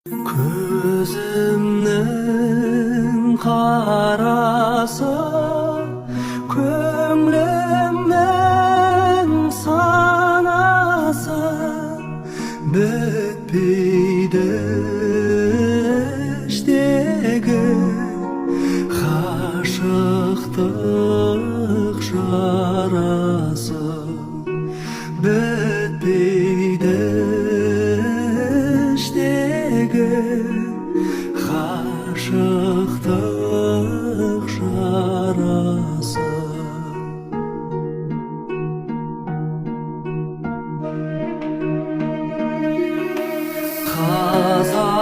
Көзімнің қарасы, көңілімнің санасы, бітпейді іштегі ғашықтық жарасы, бітпейді іштегі ғашықтық жарасы. Қазағым.